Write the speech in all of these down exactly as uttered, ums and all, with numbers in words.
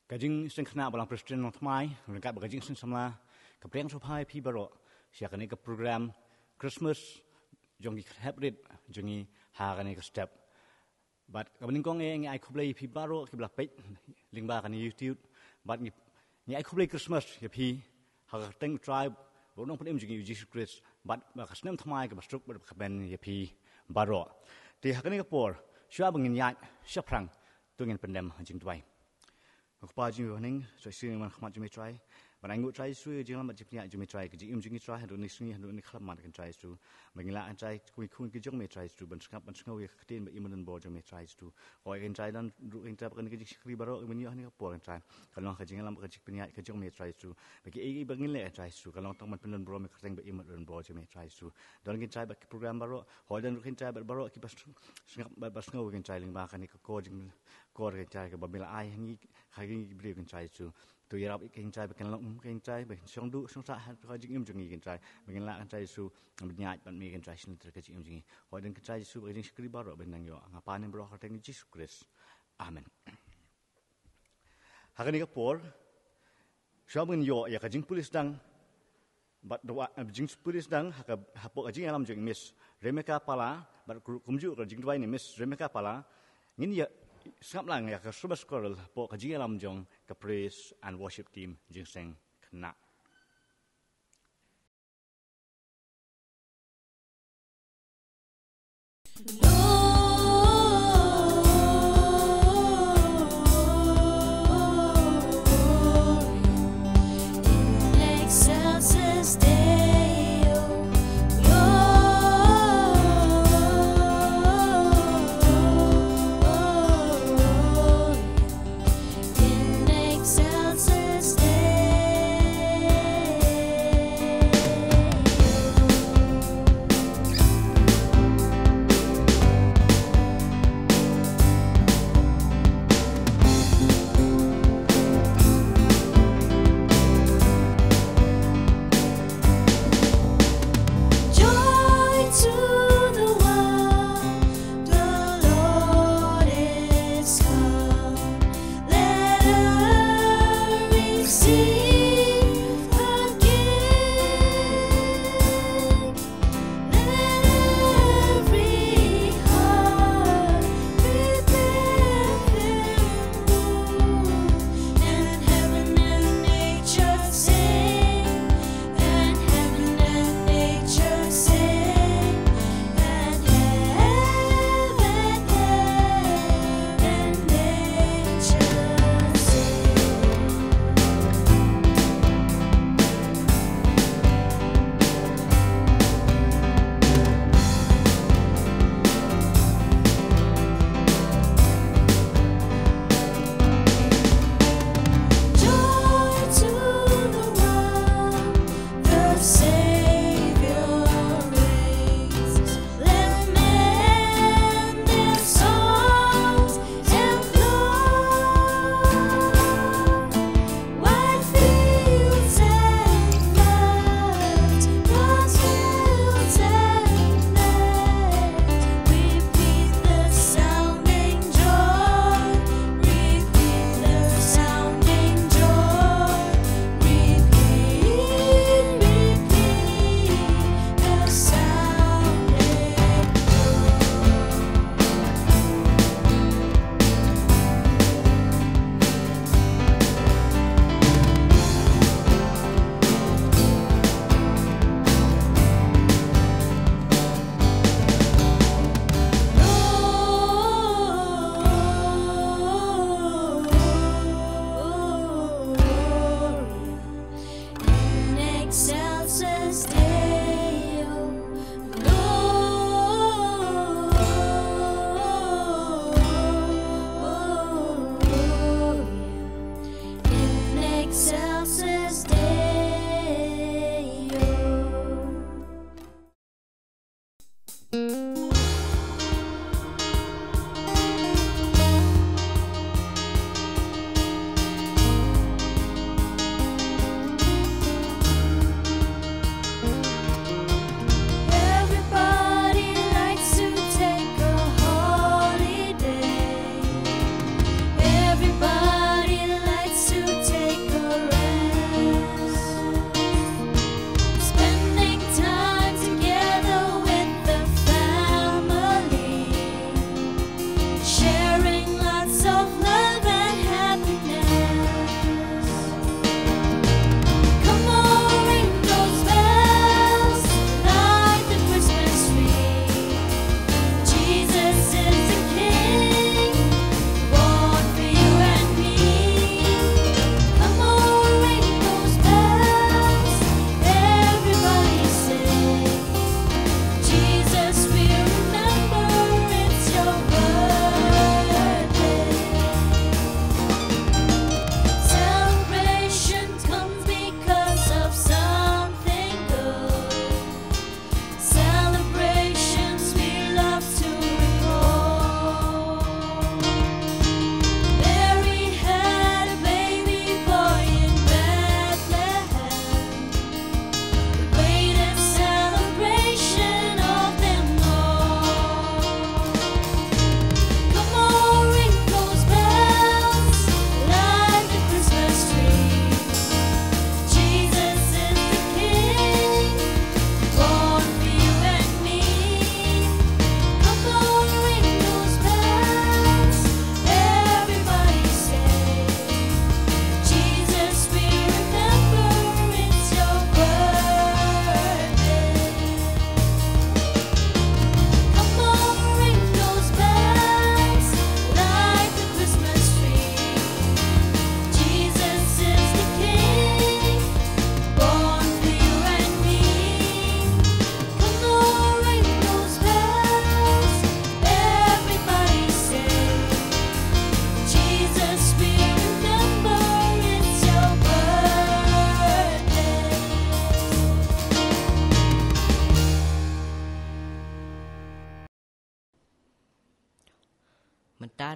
Ka jingsngewkhynnah Balang Presbyterian Nongthymmai, ryngkat bad ka jingsngewsamla, ka pdiang sngewbha ïa phi baroh sha kane ka program Christmas jong ki heprit jong ngi ha kane ka step. Bad kaba nyngkong eh ngi ai khublei ïa phi baroh kiba la peit lyngba kane YouTube. Bad ngi, ngi ai khublei Christmas ïa phi ha ka kyrteng U Trai bad U Nongpynim jong ngi U Jisu Khrist. Bad ba ka snem thymmai kaba suk bad kaba kmen ïa phi baroh. Te ha kane ka por, shuwa ba ngin ïaid shaphrang, to ngin pyndem ha jingduwai. Ko Kpa jong ngi bapher, sngewsih ïa ka khmat jong me Trai. Ban ai nguh Trai Jisu ïa ka jingïalam bad jingpynïaid jong me Trai, ka jingim jong ngi Trai, haduh kine ki sngi, haduh kine ki khyllipmat Trai Jisu. Ba ngin lah Trai, kum ki khun ki jong me Trai Jisu, ban sngap, ban sngew ïa ka ktien ba im don bor jong me Trai Jisu. Ko Trai, don ruh Trai ba kane ka jingshakri baroh, ban ïoh ha kane ka por Trai. Kan long ka jingïalam bad ka jingpynïaid ka jong me Trai Jisu. Ba kiei kiei ba ngin leh Trai Jisu, kan long tang ban pyndon burom ïa ka kyrteng ba im don bor jong me Trai Jisu. Don Trai bad ki program baroh, hooid don ruh Trai bad baroh kiba sngap bad ba sngew Trai lyngba kane ka kor jing kor Trai kaba me la ai ha ngi, ha ngi ki briew Trai Jisu. To ïarap ïa ki Trai ba kin long um Trai, ba kin shong duh shong sah ha ka jingim jong ngi Trai. Ba ngin lah Trai Jisu, ban ïaid bad me Trai sha ka jingim jong ngi. Hooid don Trai Jisu ba ka jingshakri baroh ban nang ïoh. Nga pan ïa baroh ha ka kyrteng Jisu Khrist. Amen. Ha kane ka por, shuwa ba ngin ïoh ïa ka jingpule sdang, bad duwai, eh, jingpule sdang ha ka, hapoh ka jingïalam jong Miss Rebecca Pala, bad kum, kumjuh ka jingduwai na Miss Rebecca Pala, ngin ïa sngap lang ïa ka service choral hapoh ka jingïalam jong ka Praise and Worship Team Jingïaseng Khynnah.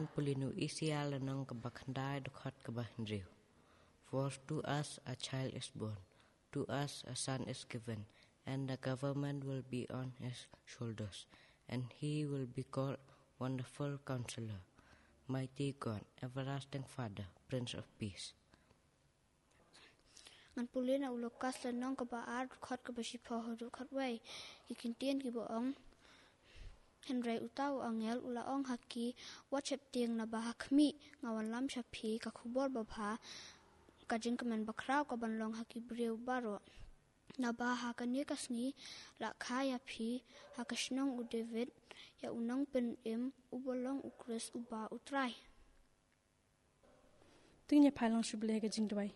Pule na u Isaïah lynnong kaba khyndai dkhot kaba hynriew. For to us a child is born, to us a son is given, and the government will be on his shoulders, and he will be called Wonderful Counselor, Mighty God, Everlasting Father, Prince of Peace. Ngan pule na u Lukas lynnong kaba ar dkhot kaba shiphew haduh khatwei. Ki kyntien kiba ong. Hynrei uta u angel u la ong ha ki, wat sheptieng, naba ha khmih nga wanlam sha phi ka khubor babha, ka jingkmen bakhraw kaban long ha ki briew baroh. Naba ha kane ka sngi la kha ïa phi ha ka shnong u David ïa u nongpynim, uba long u Khrist uba u Trai. Te ngin ïa phai lang shuh bad ka jingduwai.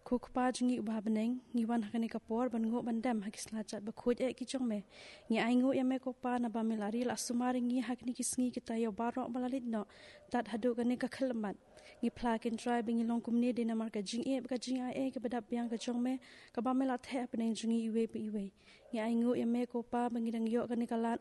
Ko Kpa jong ngi uba ha bneng, ngi wan ha kane ka por ban nguh ban dem ha ki sla jait bakhuid eh ki jong me. Ngi ainguh ïa me ko Pa naba me la ri la sumar ïa ngi ha kine ki sngi kita ïa baroh ba la leit noh, tad haduh kane ka khyllipmat. Ngi phla ko Trai ba ngi long kumne dei namar ka jingïeit bad ka jingai ei kaba dap biang ka jong me, kaba me la theh ha bneng jong ngi iwei pa iwei. Ngi ainguh ïa me ko Pa ba ngi dang ïoh kane ka lad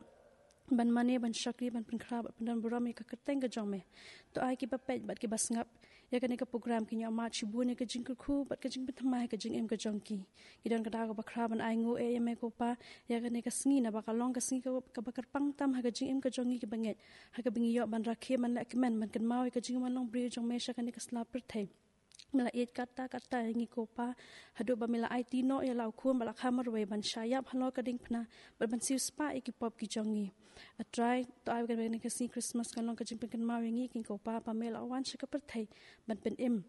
ban mane, ban shakri, ban pynkhraw bad pyndon burom ïa ka kyrteng ka jong me. To ai kiba peit bad kiba sngap ïa kane ka program kin ïoh mad shibun ïa ka jingkyrkhu bad ka jingpynthymmai ha ka jingim ka jong ki. Ngi don ka daw kaba khraw ban ainguh eh ïa me ko Pa ïa kane ka sngi naba ka long ka sngi ka, kaba kyrpang tam ha ka jingim ka jong ngi kiba ngeit, ha kaba ngi ïoh ban rakhe ban leh kmen ban kynmaw ïa ka jingwan long briew jong me sha kane ka sla pyrthei. Me la ïeit katta katta ïa ngi ko Pa, haduh ba me la aiti noh ïa la u Khun ba la kha marwei ban shah ïap halor ka diengphna bad ban siewspah ïa ki pop ki jong ngi. A Trai, to ai ba kane ka sngi Christmas kan long ka jingpynkynmaw ïa ngi kin ko Pa ba me la wan sha ka pyrthei ban pynim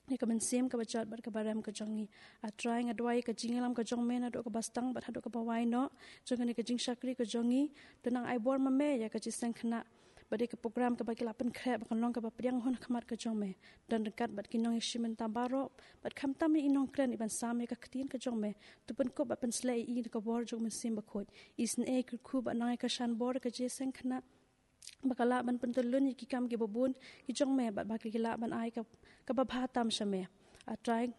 ïa ka mynsiem kaba jot bad kaba rem ka jong ngi. A Trai, nga duwai ïa ka jingïalam ka jong me naduh kaba sdang bad haduh kaba wai noh jong kane ka jingshakri ka jong ngi. To nang ai bor ma me ïa ka jingïaseng khynnah bad ïa ka program kaba ki la pynkhreh ba kan long kaba pdiang hun ha khmat ka jong me. Don ryngkat bad ki nongïashim bynta baroh bad khamtam ïa i nongkren iban sam ïa ka ktien ka jong me. To pynkup bad pynsleh ïa i da ka bor jong u Mynsiem Bakhuid. Isynei, kyrkhu bad nang ïa ka shan bor ka jingïaseng khynnah ba ka lah ban pyntyllun ïa ki kam kiba bun ki jong me bad ba ki lah ban ai ka, kaba bha tam sha me. A Trai,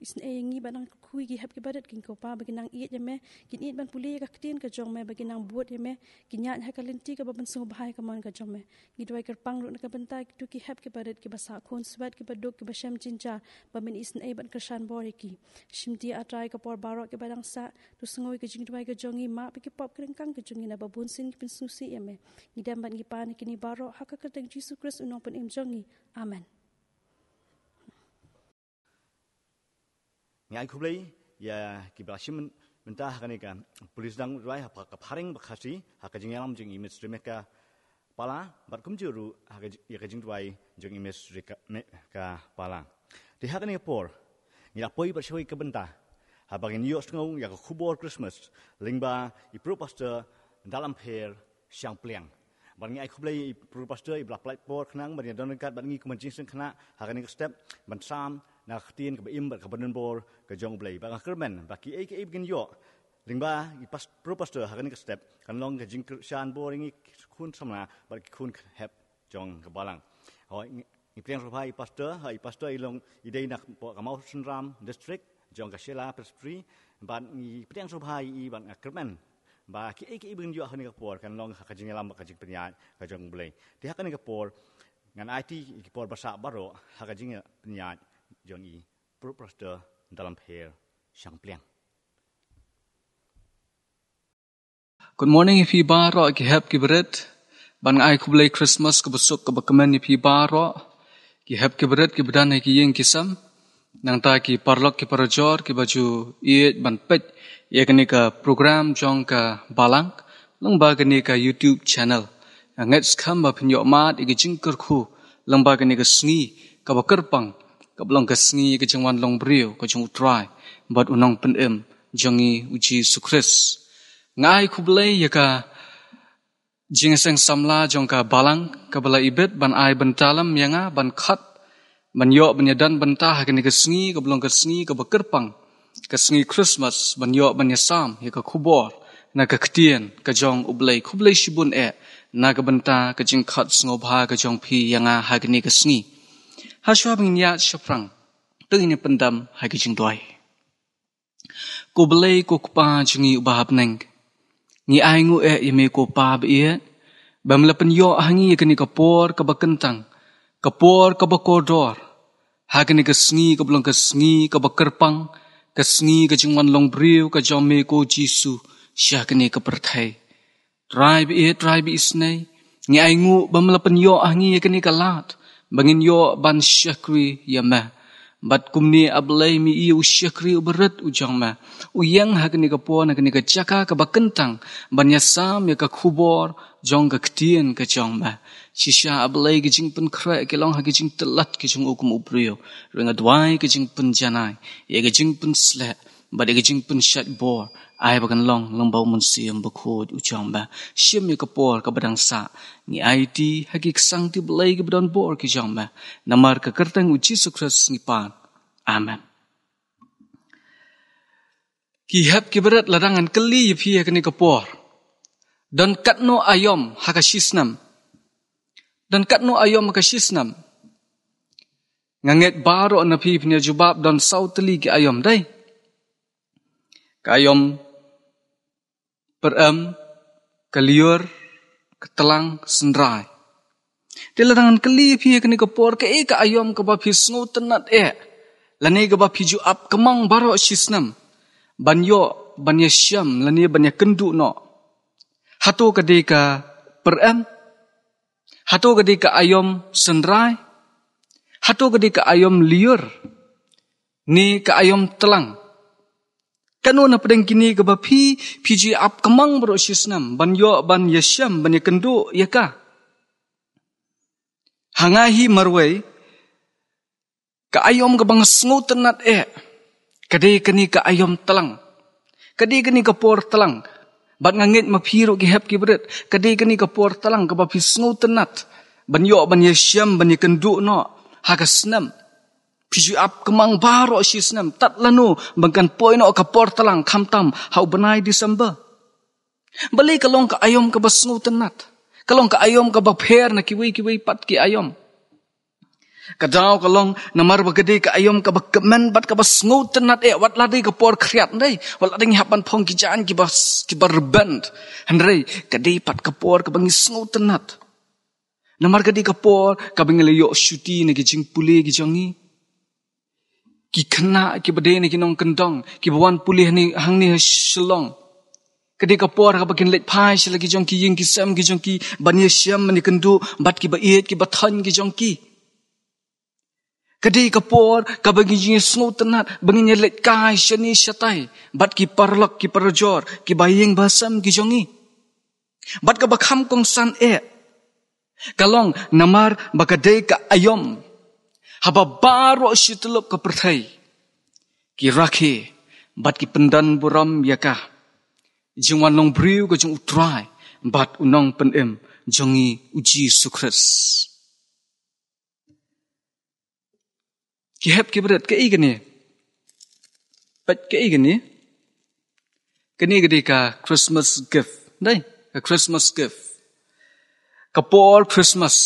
isynei ïa ngi ba nang kyrkhu ïa ki hep kiba rit kin ko Pa ba ki nang ïeit ïa me, kin ïeit ban pule ïa ka ktien ka jong me, ba ki nang bud ïa me, kin ïaid ha ka lynti kaba pynsngewbha ïa ka mon ka jong me. Ngi duwai kyrpang ruh na ka bynta kito ki hep kiba rit, kiba sah khun swet, kiba duk, kiba shem jynjar, ba men isynei ban kyrshan bor ïa ki. Shimti A Trai ka por baroh kiba dang sah, to sngew ïa ka jingduwai ka jong ngi, map ïa ki pop ki ryngkang ka jong ngi naba bunsien ngi pynsngewsih ïa me. Ngi dem bad ngi pan ïa kine baroh ha ka kyrteng Jisu Khrist u Nongpynim jong ngi. Amen. Ngi ai khublei ïa kiba la shim bynta ha kane ka pule sdang duwai ha ka phareng ba Khasi ha ka jingïalam jong i Miss Rebecca Pala bad kumjuh ruh ha ka ji-, ïa ka jingduwai jong i Miss Rebecca Pala. Te ha kane ka por ngi la poi bad shuwa ka bynta haba ngin ïohsngew ïa ka khubor Christmas lyngba i Pro Pastor Dalam Pher Shangpliang. Bad ngi ai khublei ïa i Pro Pastor iba la pynlait por khnang ban ïadon ryngkat bad ngi kum ka jingïaseng khynnah ha kane ka step ban sam na ka ktien kaba im bad kaba donbor ka jong U Blei. Bad nga kyrmen ba kiei kiei ba ngin ïoh lyngba i pas-, Pro Pastor ha kane ka step kan long ka jingkyrshan bor ïa ngi ki khun samla bad ki khun hep jong ka balang. Hooid, ngi, ngi pdiang sngewbha ïa i Pastor, ha, i Pastor i long i dei na ka Mawsynram District jong ka Shella Presbytery, bad ngi pdiang sngewbha ïa i bad nga kyrmen ba kiei kiei ba ngin ïoh ha kane ka por kan long ha ka jingïalam bad ka jingpynïaid ka jong U Blei. Te ha kane ka por ngan aiti ïa ki por ba sah baroh ha ka jingpynïaid jong i Pro Pastor Dalam Pher Shangpliang. Good morning ïa phi baroh ki hep ki barit. Bad nga ai khublei Christmas kaba suk kaba kmen ïa phi baroh ki hep ki barit kiba don ha ki ïing ki sem. Nangta ki paralok ki parajor kiba ju ïeit ban peit ïa kane ka program jong ka Balang lyngba kane ka YouTube channel. Nga ngeit skhem ba phin ïoh mad ïa ka jingkyrkhu lyngba kane ka sngi kaba kyrpang, kaba long ka sngi ka jingwan long briew ka jong U Trai bad U Nongpynim jong ngi U Jisu Khrist. Nga ai khublei ïa ka jingïaseng samla jong ka Balang kaba la ibit ban ai bynta lem ïa nga ban khot ban ïoh ban ïadon bynta ha kane ka sngi kaba long ka sngi kaba kyrpang, ka sngi Christmas, ban ïoh ban ïasam ïa ka khubor na ka ktien ka jong U Blei. Khublei shibun eh na ka bynta ka jingkhot sngewbha ka jong phi ïa nga ha kane ka sngi. Ha shuwa ba ngin ïaid shaphrang, to ngin ïa pyndem ha ka jingduwai. Ko Blei ko Kpa jong ngi uba ha bneng, ngi ainguh eh ïa me ko Pa ba ïeit Bym la pynïoh ha ngi ïa kane ka por kaba kyntang, ka por kaba kordor, ha kane ka sngi kaba long ka sngi kaba kyrpang, ka sngi ka jingwan long briew ka jong me ko Jisu sha kane ka pyrthei. Trai ba ïeit, Trai ba isynei, ngi ainguh bym la pynïoh ha ngi ïa kane ka lad ba ngin ïoh ban shakri ïa me. Bad kumne A Blei, me i u shakri uba rit u jong me, u ïeng ha kane ka por na kane ka jaka kaba kyntang ban ïasam ïa ka khubor jong ka ktien ka jong me. Shisha A Blei, ki jingpynkhreh ki long ha ki jingtlot ki jong u kum u briew. Hynrei nga duwai ka jingpynjanai, ïa ka jingpynsleh bad ïa ka jingpynshait bor, ai ba kan long lang bad u Mynsiem Bakhuid u jong me. Shim ïa ka por kaba dang sah, ngi aiti ha ki ksangti Blei kiba don bor ki jong me. Namar ka kyrteng u Jisu Khrist ngi pan. Amen. Ki hep ki barit, lada ngan kylli ïa phi ha kane ka por, don katno aïom ha ka shisnem? Don katno aïom ha ka shisnem? Nga ngeit baroh na phi phin ïa jubab don saw tylli ki aïom, dei? Ka aïom pyrem, ka lyiur, ka tlang, synrai. Te lada ngan kylli phi ha kane ka por, kaei ka aïom kaba phi sngewtynnat eh, lane kaba phi ju ap kmang baroh shisnem ban ïoh, ban ïashem lane ban ïakynduh noh? Hato ka dei ka pyrem? Hato ka dei ka aïom synrai? Hato ka dei ka aïom lyiur? Ne ka aïom tlang? Kano na pdeng kine kaba phi, phi ju ap kmang baroh shisnem ban ïoh, ban ïashem, ban ïakynduh ïa ka? Ha nga hi marwei, ka aïom kaba nga sngewtynnat eh, ka dei kane ka aïom tlang. Ka dei kane ka por tlang. Bad nga ngeit ma phi ruh ki hep ki barit, ka dei kane ka por tlang kaba phi sngewtynnat ban ïoh, ban ïashem, ban ïakynduh noh ha ka snem. Phi ju ap kmang baroh shisnem, tad lano ba kan poi noh ka por tlang, khamtam ha u bnai December. Balei ka long ka aïom kaba sngewtynnat? Ka long ka aïom kaba pher na kiwei kiwei pat ki aïom. Ka daw ka long namar ba ka dei ka aïom kaba kmen bad kaba sngewtynnat eh, wat la dei ka por khriat, dei, wat la dei ngi hap ban phong ki jaiñ kiba, kiba rben. Hynrei ka dei pat ka por kaba ngi sngewtynnat. Namar ka dei ka por kaba ngi la ïoh shuti na ki jingpule ki jong ngi. Ki khynnah kiba dei na ki nongkyndong kiba wan pule hangne, hangne ha Shillong, ka dei ka por kaba kin leit phai sha la ki jong ki ïing ki sem ki jong ki ban ïashem, ban ïakynduh bad kiba ïeit kiba thoiñ ki jong ki. Ka dei ka por kaba ngi jingsngewtynnat ba ngin ïaleit kai shane shatai bad ki paralok ki parajor kiba ïing ba sem ki jong ngi. Bad kaba kham kongsan eh, ka long namar ba ka dei ka aïom haba baroh shi tyllup ka pyrthei ki rakhe bad ki pyndon burom ïa ka jingwan long briew ka jong U Trai bad U Nongpynim jong ngi U Jisu Khrist. Ki hep ki barit, kaei kane? Peit, kaei kane? Kane ka dei ka Christmas gift, dei? Ka Christmas gift. Ka por Christmas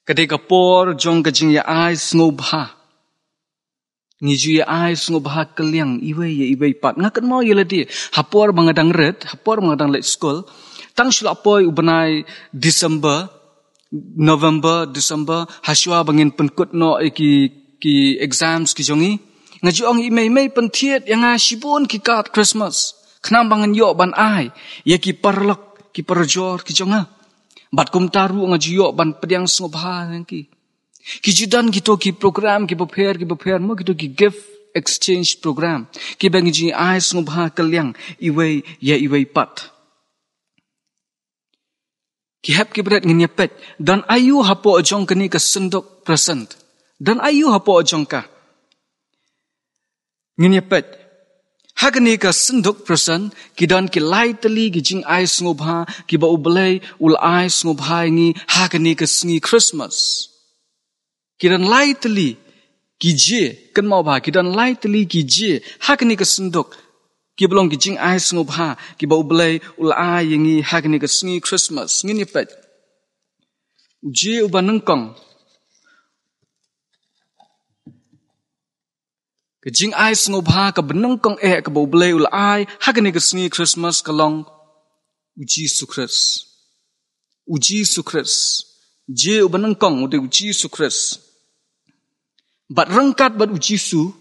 ka dei ka por jong ka jingïa-ai sngewbha. Ngi ju ïa-ai sngewbha kylliang iwei ïa iwei pat. Nga kynmaw ïa lade, ha por ba nga dang rit, ha por ba nga dang leit skul, tang shu la poi u bnai December, November, December, ha shuwa ba ngin pynkut noh ïa ki, ki exams ki jong ngi, nga ju ong ïa i mei, mei, pynthied ïa nga shibun ki card Christmas, khnang ba ngan ïoh ban ai ïa ki paralok ki parajor ki jong nga. Bad kumta ruh nga ju ïoh ban pdiang sngewbha ïa ki. Ki ju don kito ki program kiba pher kiba pher mo, kito ki gift exchange program kiba ngi ju ai sngewbha kylliang iwei ïa iwei pat. Ki hep ki barit, ngin ïa peit, don aïu hapoh jong kane ka synduk present? Don aïu hapoh jong ka? Ngin ïa peit. Ha kane ka synduk present ki don ki lai tylli ki jingai sngewbha kiba U Blei u la ai sngewbha ïa ngi ha kane ka sngi Christmas. Ki don lai tylli ki jia, kynmaw ba, ki don lai tylli ki jia ha kane ka synduk kiba long ki jingai sngewbha kiba U Blei u la ai ïa ngi ha kane ka sngi Christmas. Ngin ïa peit. U jia uba nyngkong. Ka jingai sngewbha kaba nyngkong eh kaba U Blei u la ai ha kane ka sngi Christmas ka long U Jisu Khrist. U Jisu Khrist. Jia uba nyngkong u dei u Jisu Khrist. Bad ryngkat bad u Jisu,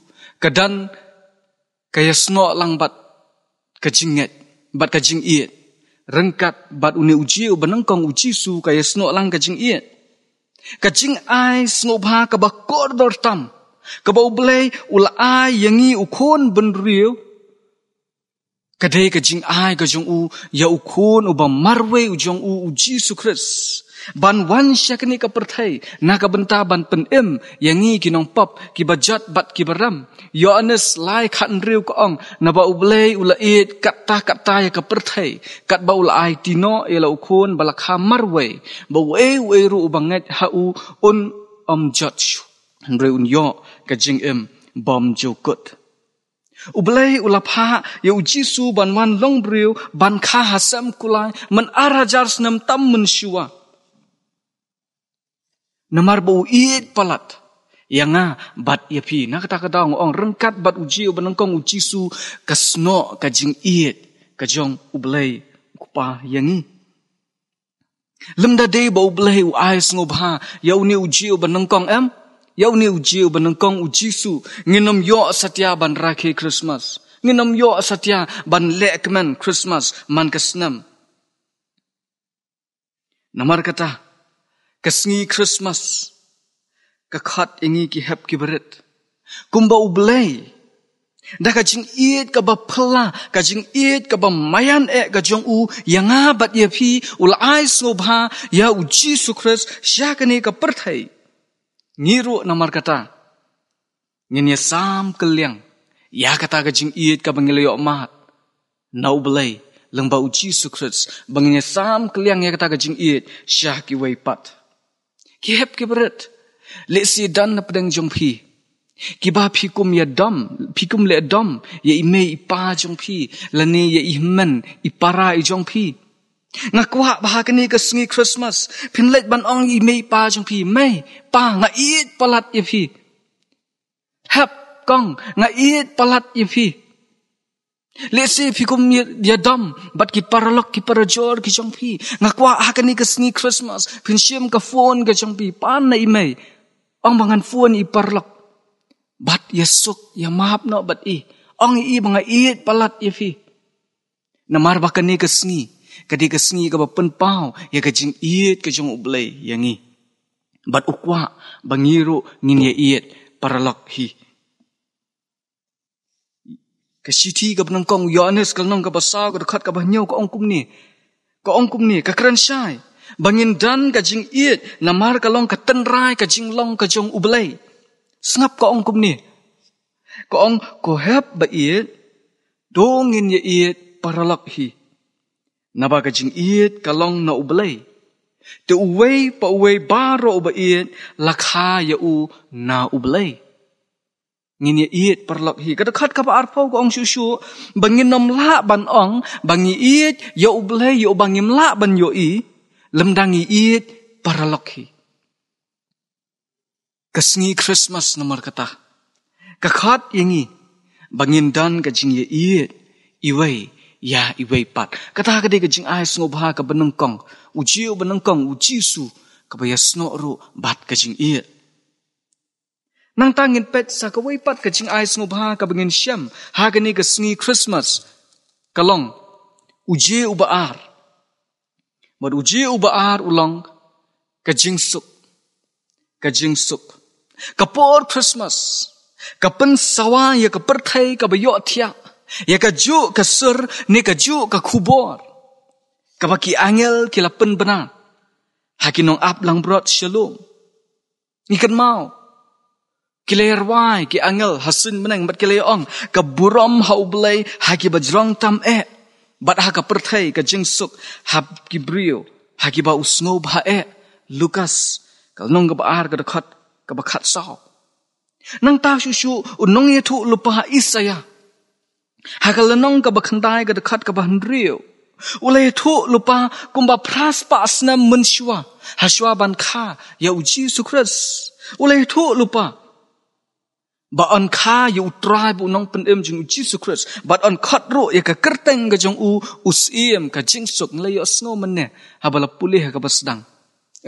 ka don ka ïasnoh lang bad ka jingngeit, bad ka jingïeit. Ryngkat bad une u jia uba nyngkong u Jisu ka ïasnoh lang ka jingïeit. Ka jingai sngewbha kaba kordor tam, kaba U Blei u la ai ïa ngi u khun bynriew, ka dei ka jingai ka jong u ïa u khun uba marwei u jong u, u Jisu Khrist, ban wan sha kane ka pyrthei na ka bynta ban pynim ïa ngi ki nongpop, kiba jot bad kiba rem. Ïoannis lai khathynriew ka ong, naba U Blei u la ïeit katta katta ïa ka pyrthei, katba u la aiti noh ïa la u khun ba la kha marwei, ba uei uei ruh uba ngeit ha u un ym jot shuh, hynrei un ïoh ka jingim bymjukut. U Blei u la phah ïa u Jisu ban wan long briew, ban kha ha sem kulai, man ar hajar snem tam mynshuwa. Namar ba u ïeit palat ïa nga bad ïa phi. Na kata ka daw nga ong, ryngkat bad u jia uba nyngkong u Jisu, ka snoh ka jingïeit ka jong U Blei u Kpa ïa ngi. Lymda dei ba U Blei u ai sngewbha ïa une u jia uba nyngkong, em, ïa une u jia uba nyngkong u Jisu, ngin ym ïoh satia ban rakhe Christmas. Ngin ym ïoh satia ban leh kmen Christmas man ka snem. Namar kata, ka sngi Christmas ka khot ïa ngi ki hep ki barit, kumba U Blei, da ka jingïeit kaba phylla, ka jingïeit kaba maïan eh ka jong u ïa nga bad ïa phi, u la ai sngewbha ïa u Jisu Khrist sha kane ka pyrthei. Ngi ruh namar kata ngin ïa sam kylliang ïa kata ka jingïeit kaba ngi la ïoh mad na U Blei lyngba u Jisu Khrist, ba ngin ïa sam kylliang ïa kata ka jingïeit sha kiwei pat. Ki hep ki barit, lehse don na pdeng jong phi kiba phi kum ïa dom, phi kum leh dom ïa i mei i pa jong phi, lane ïa i hynmen i para i jong phi. Nga kwah ba ha kane ka sngi Christmas phin leit ban ong ïa i mei i pa jong phi, mei, pa, nga ïeit palat ïa phi. Hep, kong, nga ïeit palat ïa phi. Lehse phi kum ïa, ïa dom bad ki paralok ki parajor ki jong phi. Nga kwah ha kane ka sngi Christmas phin shim ka phone ka jong phi, pan na i mei, ong ba ngan phone i paralok, bad ïa suk ïa map noh bad i, ong ïa i ba nga ïeit palat ïa phi. Namar ba kane ka sngi ka dei ka sngi kaba pynpaw ïa ka jingïeit ka jong U Blei ïa ngi, bad u kwah ba ngi ruh ngin ïa ïeit paralok hi. Ka shithi kaba nyngkong u Ïoannis, ka lynnong kaba saw, ka dkhot kaba hynñiew, ka ong kumne. Ka ong kumne, ka kren shai ba ngin don ka jingïeit namar ka long ka tynrai ka jinglong ka jong U Blei. Sngap, ka ong kumne. Ka ong, ko hep ba ïeit, to ngin ïa ïeit paralok hi. Naba ka jingïeit ka long na U Blei. Te uwei pa uwei baroh uba ïeit la kha ïa u na U Blei. Ngin ïa ïeit paralok hi. Ka dkhot kaba arphew ka ong shuh shuh ba ngin ym lah ban ong ba ngi ïeit ïa U Blei ïa uba ngim lah ban ïohi, lymda ngi ïeit paralok hi. Ka sngi Christmas namar kata ka khot ïa ngi ba ngin don ka jingïaieit iwei ïa iwei pat. Kata ka dei ka jingai sngewbha kaba nyngkong, u Jiw ba nyngkong, u Jisu, kaba ïasnoh ruh bad ka jingïeit. Nangta ngin peit sa kawei pat ka jingai sngewbha kaba ngin shem ha kane ka sngi Christmas, ka long u Jiw uba ar. Bad u Jiw uba ar u long ka jingsuk. Ka jingsuk. Ka por Christmas ka pynsawa ïa ka pyrthei kaba ïohthiah ïa kajuh ka sur ne kajuh ka khubor kaba ki angel ki la pynbna ha ki nongap langbrot shalom. Ngi kynmaw, ki la ïarwai ki angel ha suiñ bneng bad ki la ïa-ong, ka burom ha U Blei ha kiba jrong tam eh, bad ha ka pyrthei ka jingsuk ha ki briew ha kiba u sngewbha eh. Lukas ka lynnong kaba ar, ka dkhot kaba khatsaw. Nangta shuh shuh u nongïathuhlypa Isaïah, ha ka lynnong kaba khyndai, ka dkhot kaba hynriew, u la ïathuhlypa kumba phra spah snem mynshuwa, ha shuwa ban kha ïa u Jisu Khrist. U la ïathuhlypa Ba yn kha ïa U Trai bad U Nongpynim jong ngi U Jisu Khrist. Bad yn khot ruh ïa ka kyrteng ka jong u, u Syiem ka jingsuk. Ngi la ïohsngew mynne haba la pule ha kaba sdang.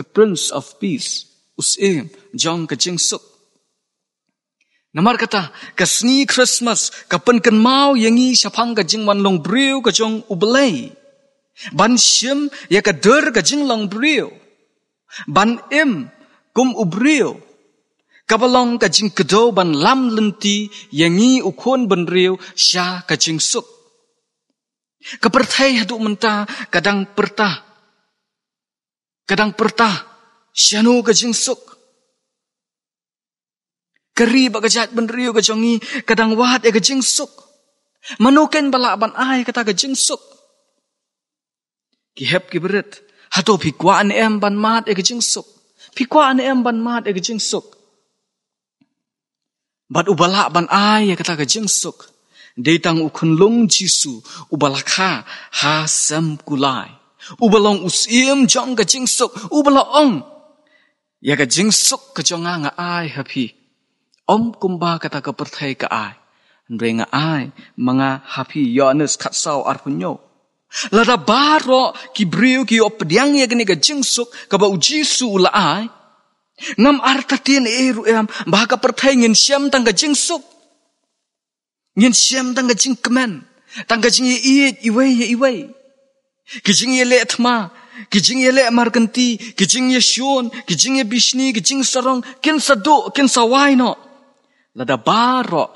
A Prince of Peace. U Syiem jong ka jingsuk. Namar kata, ka sngi Christmas ka pynkynmaw ïa ngi shaphang ka jingwan long briew ka jong U Blei. Ban shim ïa ka dur ka jinglong briew. Ban im kum u briew. Kaba long ka jingkdew ban lam lynti ïa ngi u khun bynriew sha ka jingsuk. Ka pyrthei haduh mynta ka dang pyrta. Ka dang pyrta shano ka jingsuk. Ka ri bad ka jaitbynriew ka jong ngi ka dang wad ïa ka jingsuk. Mano kein ba lah ban ai kata ka jingsuk? Ki hep ki barit, hato phi kwah ne em ban mad ïa ka jingsuk? Phi kwah ne em ban mad ïa ka jingsuk? Bad uba lah ban ai ïa kata ka jingsuk, dei tang u khunlung Jisu, uba la kha ha sem kulai. Uba long u Syiem jong ka jingsuk, uba la ong, ïa ka jingsuk ka jong nga nga ai ha phi. Ym kumba kata ka pyrthei ka ai, hynrei nga ai ma nga ha phi. Ïoannis khatsaw arphew hynñiew. Lada baroh ki briew ki ïoh pdiang ïa kane ka jingsuk kaba u Jisu u la ai, ngam artatien ei ruh em ba ha ka pyrthei ngin shem tang ka jingsuk. Ngin shem tang ka jingkmen, tang ka jingïaieit iwei ïa iwei. Ki jingïaleh thma, ki jingïaleh markynti, ki jingïashun, ki jingïabishni, ki jingsarong, kin sa duh, kin sa wai noh. Lada baroh,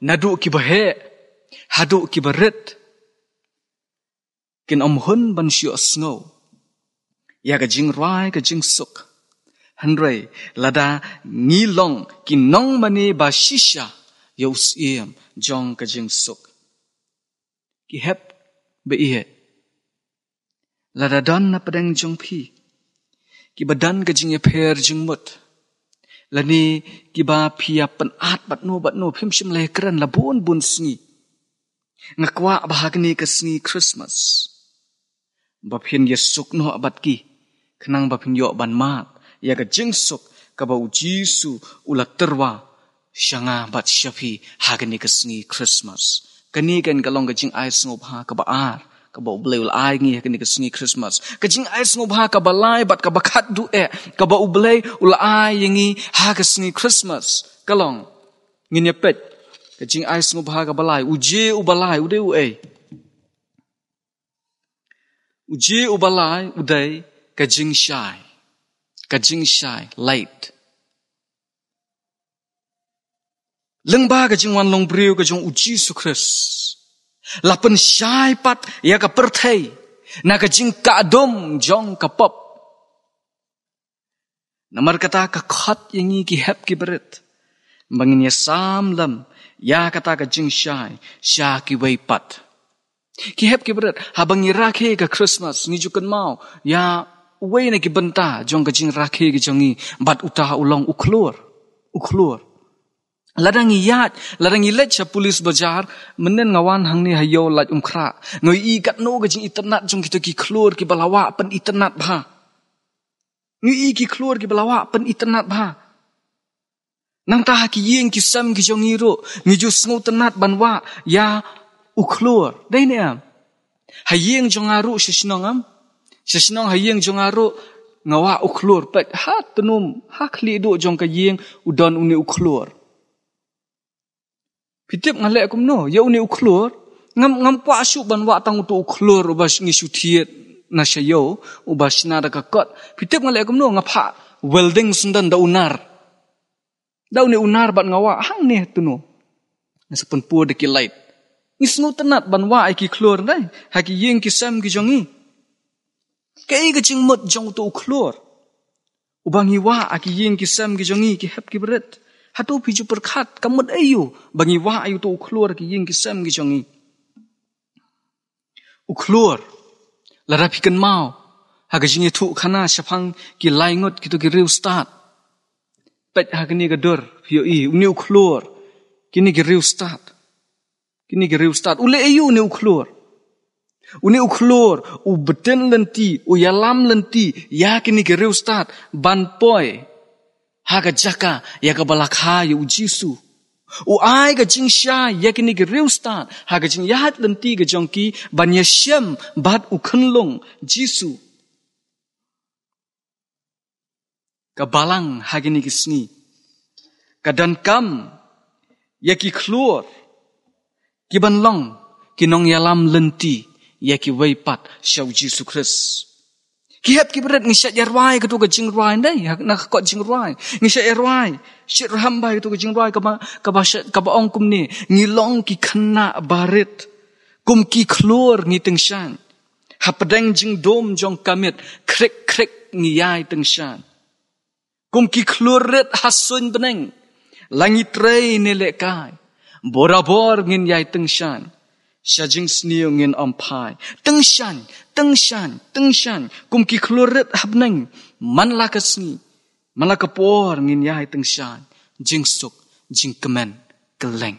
naduh kiba heh haduh kiba rit, kin ym hun ban shu ïohsngew ïa ka jingrwai ka jingsuk. Hynrei lada ngi long ki nongmane ba shisha ïa u Syiem jong ka jingsuk. Ki hep ba ïeit, lada don na pdeng jong phi kiba don ka jingïapher jingmut, lane kiba phi ïa pynat bad no bad no, phim shym la ïakren la bun bun sngi, nga kwah ba ha kane ka sngi Christmas ba phin ïasuk noh bad ki, khnang ba phin ïoh ban mad ïa ka jingsuk kaba u Jisu u la tyrwa sha nga bad sha phi ha kane ka sngi Christmas. Kane kan ka long ka jingai sngewbha kaba ar kaba U Blei u la ai ngi ha kane ka sngi Christmas. Ka jingai sngewbha kaba lai bad kaba khatduh eh kaba U Blei u la ai ïa ngi ha ka sngi Christmas ka long, ngin ïa peit ka jingai sngewbha kaba lai. U Jisu uba lai u dei uei? U Jisu uba lai u dei ka jingshai. Ka jingshai, light. Lyngba ka jingwan long briew ka jong u Jisu Khrist, la pynshai pat ïa ka pyrthei na ka jingkah dum jong ka pop. Namar kata ka khot ïa ngi ki hep ki barit ba ngin ïa sam lem ïa kata ka jingshai sha kiwei pat. Ki hep ki barit, haba ngi rakhe ka Christmas, ngi ju kynmaw ïa uwei na ki bynta jong ka jingrakhe ka jong ngi, bad uta u long u khlur. U khlur. Lada ngi ïaid, lada ngi leit sha Police Bazar, mynnin nga wan hangne ha Ïew Laitumkhrah, nga ïohi katno ka jingitynnad jong kito ki khlur kiba la wah pynitynnad bha. Ngi ïohi ki khlur kiba la wah pynitynnad bha. Nangta ha ki ïing ki sem ki jong ngi ruh ngi ju sngewtynnad ban wah ïa u khlur. Dei ne em? Ha ïing jong nga ruh sha shnong, em, sha shnong ha ïing jong nga ruh nga wah u khlur. Peit ha tnum, ha khlieh duh jong ka ïing u don une u khlur. Phi tip nga leh kumno ïa une u khlur? Ngam, ngam kwah shuh ban wah tang uto u khlur uba ngi shu thied na sha ïew, uba shna da ka kot. Phi tip nga leh kumno? Nga phah welding syndon da u nar. Da une u nar bad nga wah hangne ha tnum. Nga sa pynpur da ki light. Ngi sngewtynnad ban wah ïa ki khlur, dei, ha ki ïing ki sem ki jong ngi. Kaei ka jingmut jong uto u khlur uba ngi wah ha ki ïing ki sem ki jong ngi, ki hep ki barit? Hato phi ju pyrkhat ka mut aïu ba ngi wah ïa uto u khlur ha ki ïing ki sem ki jong ngi? U khlur, lada phi kynmaw ha ka jingïathuhkhana shaphang ki lai ngut kito ki riewstad. Peit ha kane ka dur, phi ïohi une u khlur, kine ki riewstad. Kine ki riewstad. U leh aïu une u khlur? Une u khlur u btin lynti, u ïalam lynti ïa kine ki riewstad ban poi ha ka jaka ïa kaba la kha ïa u Jisu. U ai ka jingshai ïa kine ki riewstad ha ka jingïaid lynti ka jong ki ban ïashem bad u khunlung Jisu. Ka Balang ha kine ki sngi ka donkam ïa ki khlur ki ban long ki nongïalam lynti ïa kiwei pat sha u Jisu Khrist. Ki hep ki barit, ngi shait ïarwai kato ka jingrwai, nda ha na ka kot jingrwai ngi shait ïarwai, shait rham bha ïa kato ka jingrwai kaba, kaba shait, kaba ong kumne: Ngi long ki khynnah barit, kum ki khlur ngi tyngshaiñ. Hapdeng jingdum jong ka miet, khrik khrik ngi ïai tyngshaiñ. Kum ki khlur rit ha suiñ bneng, la ngi trei ne lehkai, borabor ngin ïai tyngshaiñ. Sha jingsniew ngin ym phai. Tyngshaiñ, tyngshaiñ, tyngshaiñ. Kum ki khlur rit ha bneng, man la ka sngi, man la ka por ngin ïai tyngshaiñ. Jingsuk, jingkmen, kylleng.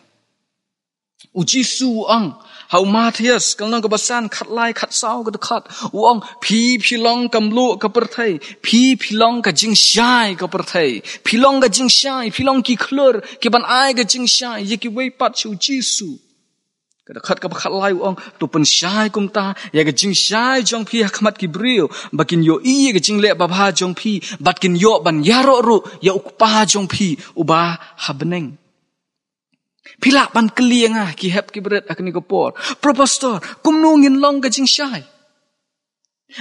U Jisu u ong ha u Mathaios, ka lynnong kaba san, khatlai, khatsaw, ka dkhot, u ong: Phi, phi long ka mluh ka pyrthei. Phi, phi long ka jingshai ka pyrthei. Phi long ka jingshai, phi long ki khlur ki ban ai ka jingshai ïa kiwei pat sha u Jisu. Ka dkhot kaba khatlai u ong: To pynshai kumta ïa ka jingshai jong phi ha khmat ki briew, ba kin ïohi ïa ka jingleh babha jong phi, bad kin ïoh ban ïaroh ruh ïa u Kpa jong phi uba ha bneng. Phi lah ban kylli ïa nga, ki hep ki barit, ha kane ka por: Pro pastor, kumno ngin long ka jingshai?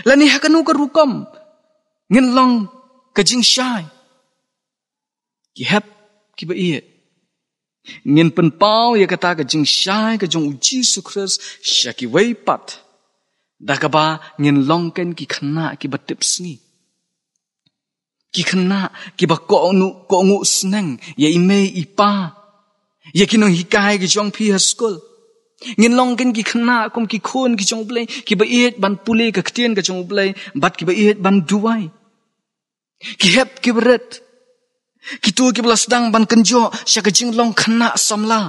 Lane ha kano ka rukom ngin long ka jingshai? Ki hep ki ba ïeit, ngin pynpaw ïa kata ka jingshai ka jong u Jisu Khrist sha kiwei pat, da kaba ngin long kein ki khynnah ki ba tip sngi. Ki khynnah ki ba kohnguh, kohnguh sneng ïa i mei i pa, ïa ki nonghikai ki jong phi ha skul. Ngin long kein ki khynnah kum ki khun ki jong U Blei, ki ba ïeit ban pule ka ktien ka jong U Blei, bad ki ba ïeit ban duwai. Ki hep ki barit, kito ki ba la sdang ban kynjoh sha ka jinglong khynnah samla,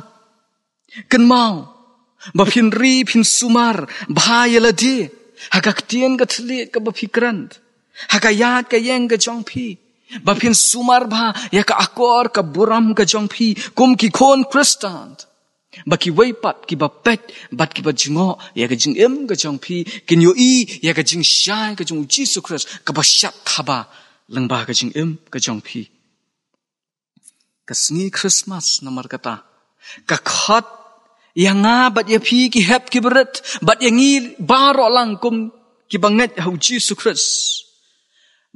kynmaw ba phin ri phin sumar bha ïa lade ha ka ktien ka thylliej kaba phi kren, ha ka ïaid ka ïeng ka jong phi, ba phin sumar bha ïa ka akor ka burom ka jong phi kum ki khun Khristan, ba kiwei pat ki ba peit bad ki ba jngoh ïa ka jingim ka jong phi kin ïohi ïa ka jingshai ka jong U Jisu Khrist kaba shad thaba lyngba ka jingim ka jong phi. Ka sngi Christmas, namar kata, ka khot ïa nga bad ïa phi, ki hep ki barit, bad ïa ngi baroh lang kum ki ba ngeit ha U Jisu Khrist,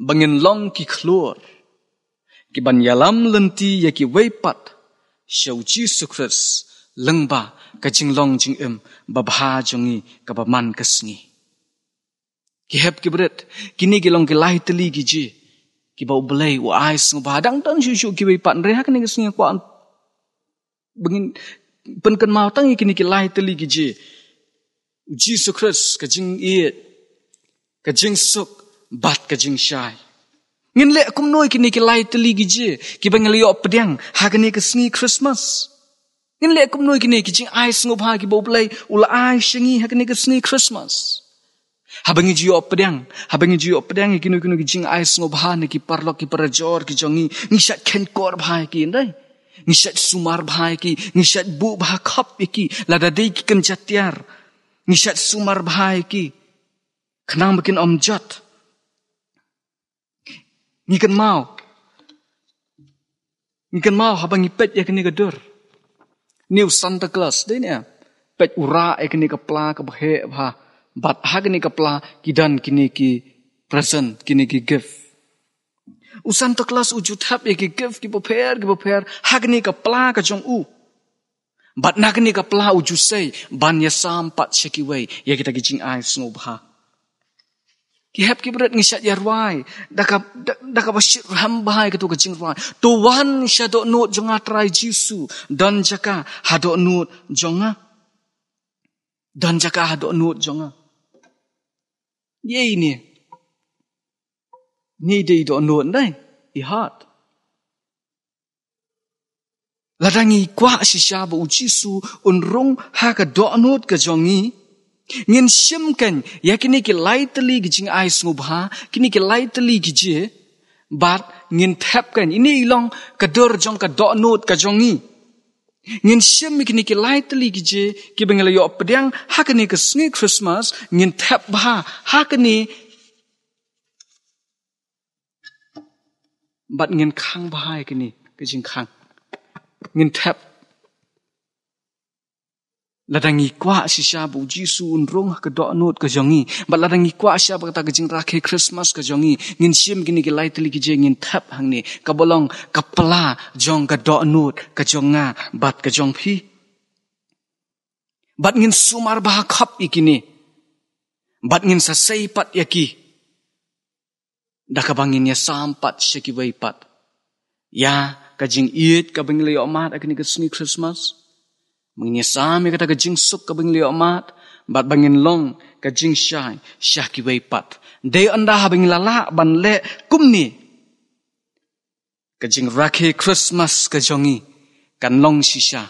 ba ngin long ki khlur ki ban ïalam lynti ïa kiwei pat sha U Jisu Khrist lyngba ka jinglong jingim babha jong ngi kaba man ka sngi. Ki hep ki barit, kine ki long ki lai tylli ki jia ki ba U Blei u ai sngewbha. Dang don shuh shuh kiwei pat, hynrei ha kane ka sngi kwah ba ngin pynkynmaw tang ïa kine ki lai tylli ki jia: U Jisu Khrist, ka jingïeit, ka jingsuk, bad ka jingshai. Ngin leh kumno ïa kine ki lai tylli ki jia ki ba ngi la ïoh pdiang ha kane ka sngi Christmas? Ngin leh kumno ïa kine ki jingai sngewbha ki ba U Blei u la ai sha ngi ha kane ka sngi Christmas? Haba ngi ju ïoh pdiang, haba ngi ju ïoh pdiang ïa kino kino ki jingai sngewbha na ki paralok ki parajor ki jong ngi, ngi shait khein kor bha ïa ki, ndai? Ngi shait sumar bha ïa ki, ngi shait buh bha khap ïa ki, lada dei ki kynja tiar, ngi shait sumar bha ïa ki khnang ba kin ym jot. Ngi kynmaw, ngi kynmaw haba ngi peit ïa kane ka dur, ne u Santa Claus, dei ne, peit u rah ïa kane ka pla kaba heh bha, bad ha kane ka pla ki don kine ki present, kine ki gift. U Santa Claus u ju thep ïa ki gift ki bapher ki bapher ha kane ka pla ka jong u. Bad na kane ka pla u ju sei ban ïasam pat sha kiwei ïa kita ki jingai sngewbha. Ki hep ki barit, ngi shait ïarwai da ka, da, da kaba shyrkhei bha ïa kato ka jingrwai: To wan sha dohnud jong nga Trai Jisu. Don jaka ha dohnud jong nga. Don jaka ha dohnud jong nga. Ïa ine, ine i dei i dohnud, ndai? I heart. Lada ngi kwah shisha ba U Jisu un rung ha ka dohnud ka jong ngi, ngin shim kein ïa kine ki lai tylli ki jingai sngewbha, kine ki lai tylli ki jia, bad ngin thep kein. Ine i long ka dur jong ka dohnud ka jong ngi. Ngin shim ïa kine ki lai tylli ki je kiba ngi la ïoh pdiang ha kane ka sngi Christmas, ngin thep bha ha kane, bad ngin khang bha ïa kine ka jingkhang. Ngin thep. Lada ngi kwah shisha ba u Jisu un rung ha ka dohnud ka jong ngi, bad lada ngi kwah shisha ba kata ka jingrakhe Christmas ka jong ngi, ngin shim kine ki lai tylli ki je, ngin thep hangne, kaba long ka pla jong ka dohnud ka jong nga bad ka jong phi. Bad ngin sumar bha khop ïa kine. Bad ngin sa sei pat ïa ki, da kaba ngin ïasam pat sha kiwei pat ïa ka jingïeit kaba ngi la ïoh mad ha kane ka sngi Christmas. Ba ngin ïasam ïa kata ka jingsuk kaba ngi la ïoh mad, bad ba ngin long ka jingshai sha kiwei pat. Dei ynda haba ngi la lah ban leh kumne, ka jingrakhe Christmas ka jong ngi kan long shisha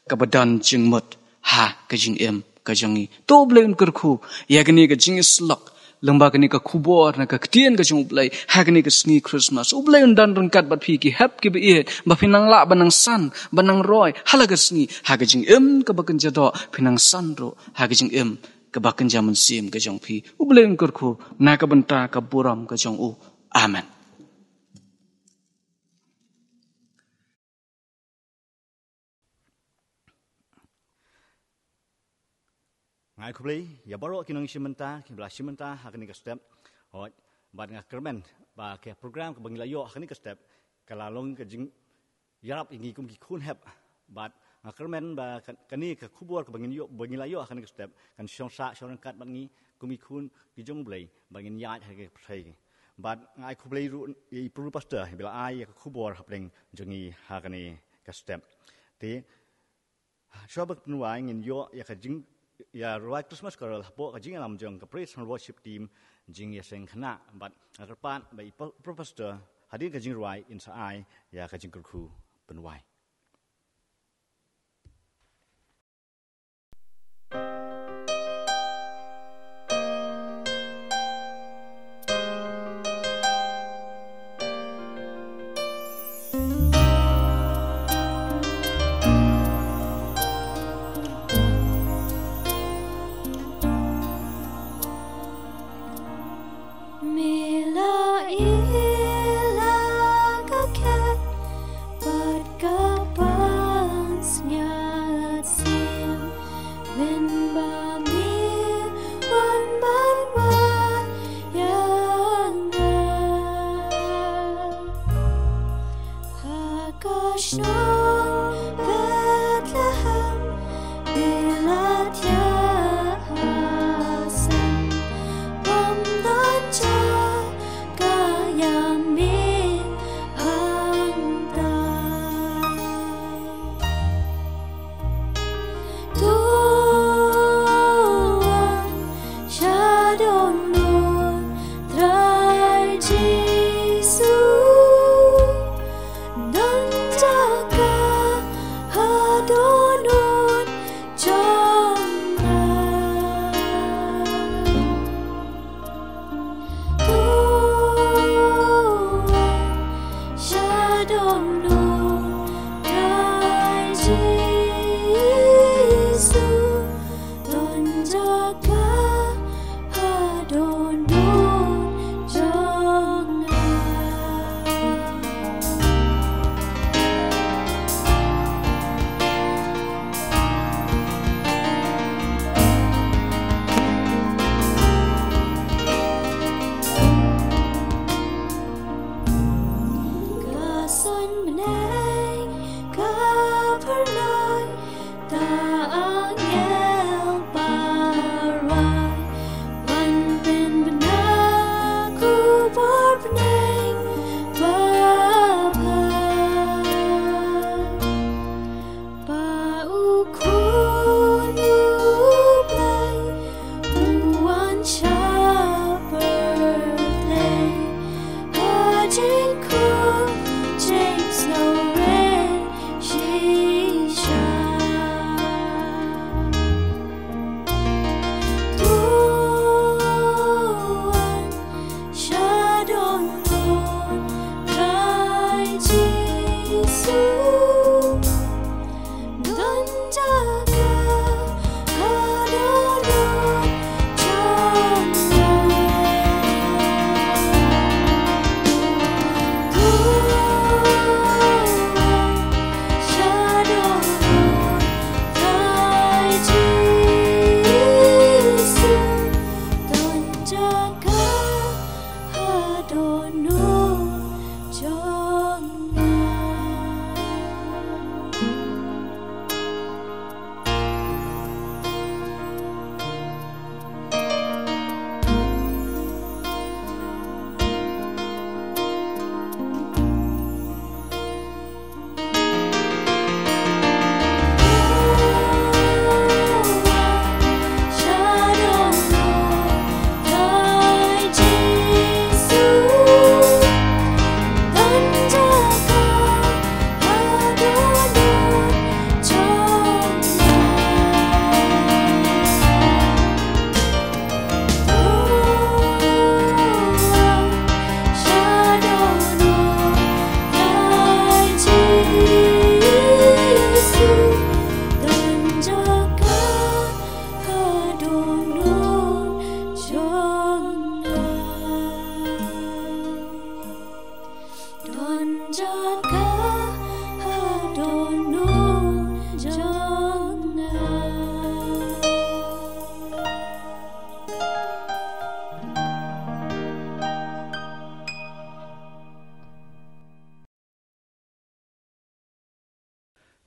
kaba don jingmut ha ka jingim ka jong ngi. To U Blei un kyrkhu ïa kane ka jingïasyllok lyngba kane ka khubor na ka ktien ka jong U Blei ha kane ka sngi Christmas. U Blei un don ryngkat bad phi ki hep kiba ïeit, ba phin nang lah ban nang san, ban nang roi ha la ka sngi, ha ka jingim kaba kynja doh, phin nang san ruh ha ka jingim kaba kynja mynsiem ka jong phi. U Blei un kyrkhu na ka bynta ka burom ka jong u. Amen. Nga ai khublei ïa baroh ki nongshim bynta kiba la shim bynta ha kane ka step. Hooid, bad nga kyrmen ba ka program kaba ngi la ïoh ha kane ka step ka la long ka jingïarap ïa ngi kum ki khun hep. Bad nga kyrmen ba ka-, kane ka khubor kaba ngi ïoh, ba ngi la ïoh ha kane ka step kan shong sah shong ryngkat bad ngi kum ki khun ki jong U Blei ba ngin ïaid ha ka pyrthei. Bad nga ai khublei ruh ïa i Pro Pastor iba la ai ïa ka khubor hapdeng jong ngi ha kane ka step. Te shuwa ba pynwai ngin ïoh ïa ka jing, ïa rwai Christmas Carol hapoh ka jingïalam jong ka Praise and Worship Team, Jingïaseng Khynnah, bad nga kyrpad ba i Pro-, Pro Pastor hadien ka jingrwai in sa ai ïa ka jingkyrkhu pynwai. Me la ïoh la ka khet bad ka pansngiat sien, mynba me wan ban wad ïa nga. Ha ka shnong Bethlehem, me la thiah ha sem, bym don jaka ïa me hangtai. To wan sha dohnud Trai Jisu, don jaka ha dohnud jong nga. To wan sha dohnud Trai Jisu, don jaka ha dohnud jong nga. Ka suiñ bneng ka phyrnai, ka angel ba rwai, ban pynbna khubor bneng ba bha. Ba u Khun U Blei u wan sha pyrthei, ha jingkhun jingsngewrit shisha. To wan sha dohnud Trai Jisu,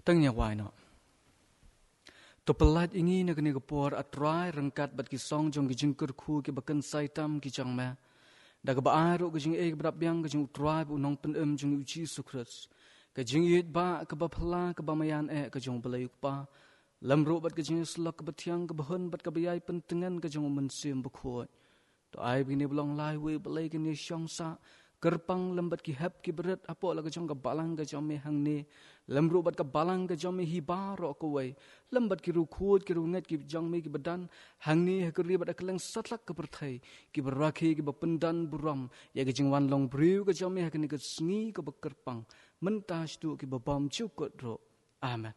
Tang ïa wai noh. To pyllait ïa ngi na kane ka por, A Trai, ryngkat bad ki song jong ki jingkyrkhu kiba kynsai tam ki jong me, da kaba ai ruh ka jingïeit kaba dap biang ka jong U Trai bad U Nongpynim jong ngi U Jisu Khrist, ka jingïeit ba kaba phylla kaba maïan eh ka jong U Blei U Kpa, lem ruh bad ka jingïasyllok kaba thiang kaba hun bad kaba ïai pyntngen ka jong U Mynsiem Bakhuid. To ai ba kine ba long lai wei, Blei, kin ïa shong sah kyrpang lem bad ki hep ki barit hapoh la ka jong ka balang ka jong me hangne, lem ruh bad ka balang ka jong me hi baroh kawei, lem bad ki riewkhuid ki riewngeit ki jong me kiba don hangne ha ka ri bad ha kylleng satlak ka pyrthei, kiba rakhe kiba pyndan burom ïa ka jingwan long briew ka jong me ha kane ka sngi kaba kyrpang, mynta shaduh kiba bymjukut ruh. Amen.